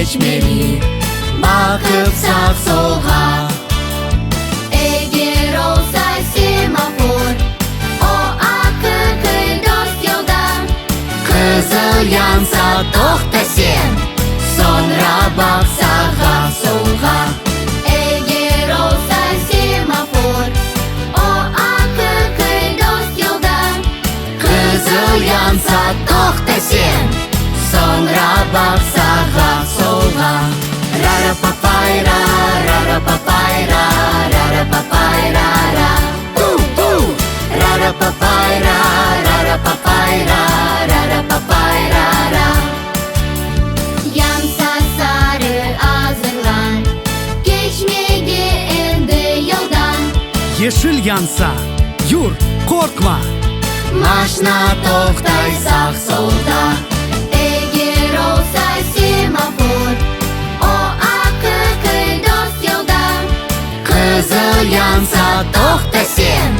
Keçmeli, bakıp sağ solğa. Eger olsa semafor, o aqiqiy dost yolda. Qızıl yansa toqta sen, sonra baq sağa solğa. Eger olsa semafor, o aqiqiy dost yolda. Qızıl yansa toqta sen, sonra baq sağa solğa. Rara papay ra, rara papay ra, rara papay ra ra. Tu tu. Rara papay ra, rara papay ra, rara papay ra ra. Yansa sarı azırlan, keçmege endi yoldan. Yeşil yansa, yur, qorqma. Maşna toqtay sağ solda. Eger olsa semafor, o aqiqiy dost yolda. Qızıl yansa toqta sen,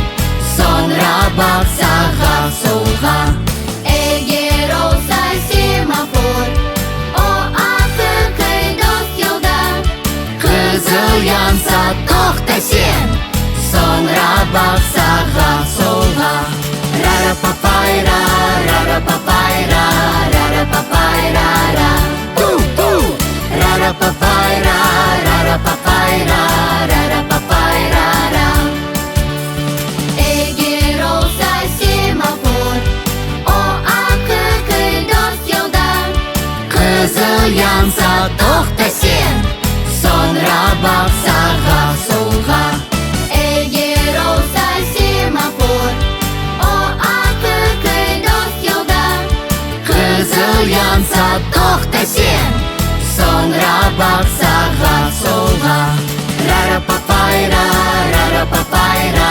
sonra baq sağa solğa. Eger olsa semafor, o aqiqiy dost yolda. Qızıl yansa toqta sen, sonra baq sağa solğa. Rara papay ra, rara papay ra, rara papay ra ra. Tu tu. Rara papay ra, rara papay ra, rara papay ra ra. Eger olsa semafor, o aqiqiy dost yolda. Qızıl yansa toqta sen, sonra baq sağa solğa. Eger olsa semafor, o aqiqiy dost yolda. Qızıl yansa toqta sen, sonra baq sağa solğa. Rara papay ra, rara papay ra.